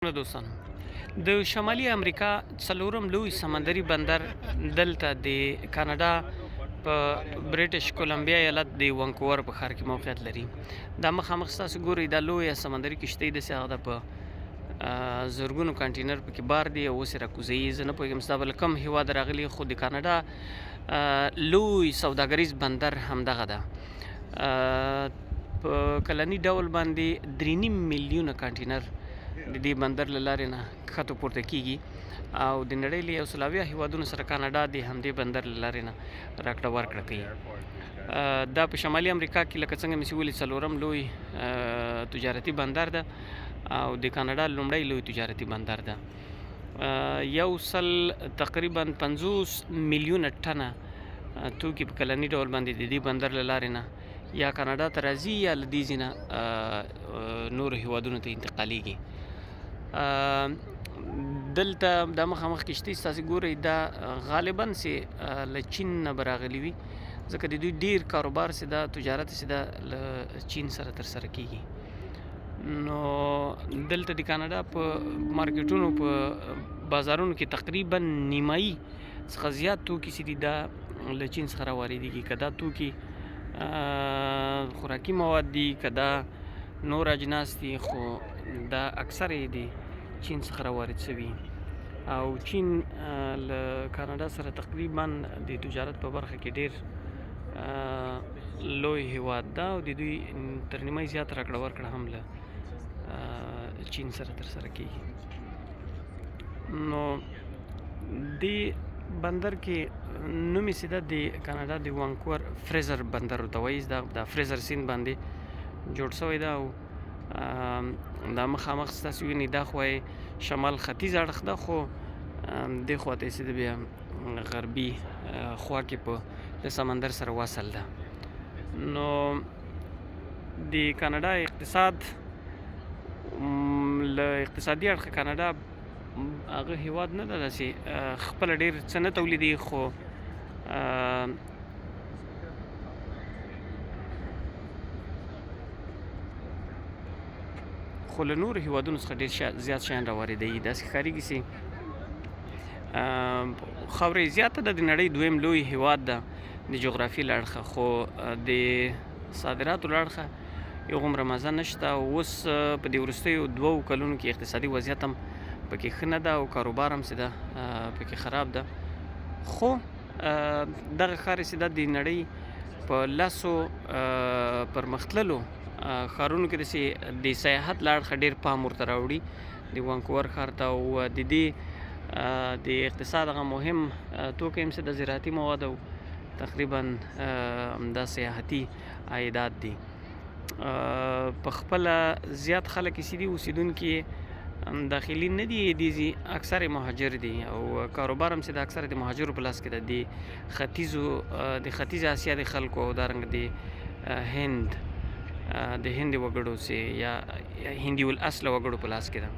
دوستانو، د شمالي امریکا څلورم لوی سمندري بندر دلته د کاناډا په بریټش کولمبیا ایالت د وانکوور په ښار کې موقعیت لري. دا مخامخ تاسو ګورئ دا لویه سمندري کښتۍ داسې هغه ده په زرګونو کانټینر پکې بار دی او اوس یې راکوزوي. زه نه پوهېږم چې دا به له کوم هېواده راغلي، خو د کاناډا لوی سوداګریز بندر همدغه ده. په کلني ډول باندې 3.5 میلیونه کانټینر د دې بندر له لارې نه کښته پورته کیږي او د نړۍ له 170 هیوادونو سره کاناډا د همدې بندر له لارې نه راکړه ورکړه کوي. دا په شمالي امریکا کې لکه څنګه مې چې ویلي څلورم لوی تجارتي بندر ده او د کاناډا لومړی لوی تجارتي بندر ده. یو سل تقریبا 50 میلیونه ټنه توکي په کلني ډول باندې د دې بندر له لارې نه یا کاناډا ته راځي یا له دې ځای نه نورو هیوادونو ته انتقالیږي. دلته دا مخامخ کښتۍ ستاسې ګورئ دا غالبا چې له چین نه به راغلي وي، ځکه د دوی ډیر کاروبار چې دا تجارت چې دا له چین سره ترسره کیږي. نو دلته د کاناډا په مارکیټونو په بازارونو کې تقریبا نیمایي څخه زیات توکي چې دي دا له چین څخه راواردېږي. که دا توکي خوراکي مواد دي، که دا نور اجناس دي، خو دا اکثره یې د چین څخه راوارد شوي او چین له کاناډا سره تقریبا د تجارت په برخه کې ډیر لوی هیواد ده او د دوی تر نیمایي زیات راکړه ورکړه هم له چین سره ترسره کیږي. نو دې بندر کې نوم یې سیده د کاناډا د وانکوور فریزر بندر ورته وایي. دا د فریزر سیند باندې جوړ شوی ده او دا مخامخ ستاسو وینئ دا خوا یې شمال ختیځ اړخ ده، خو دې خوا ته یې سیده بیا غربي خوا کې په له سمندر سره وصل ده. نو د کاناډا اقتصاد له اقتصادي اړخه کاناډا هغه هیواد نه ده داسې خپله ډېر څه نه تولیدوي، خو خو له نورو هیوادونو څخه ډېر زیات شیان راواردوي. داسې ښکارېږي چې خاوره یې زیاته ده، د نړۍ دویم لوی هیواد ده د جغرافي له اړخه، خو د صادراتو له اړخه یو غومره مزه نشته. اوس په دې وروستیو 2 کلونو کې اقتصادي وضعیت هم پکې ښه نه ده او کاروبار هم چې ده پکې خراب ده. خو دغه ښار چې ده د نړۍ په 10 پرمختللو ښارونو کې داسې د سیاحت له اړخه ډېر پام ورته راوړي د وانکوور ښار ته. او د دې د اقتصاد هغه مهم توکی هم چې د زراعتي مواد او تقریبا همدا سیاحتي عایدات دي. په خپله زیات خلک یې چې دي اوسېدونکي داخلي نه دي، دي ځي اکثر یې مهاجر دي او کاروبار هم چې د اکثره د مهاجرو په لاس کې ده، د ختیځو د ختیځې اسیا د خلکو او دارنګه د هند د هند وګړو چې یا هندي الاصله وګړو په لاس کې ده.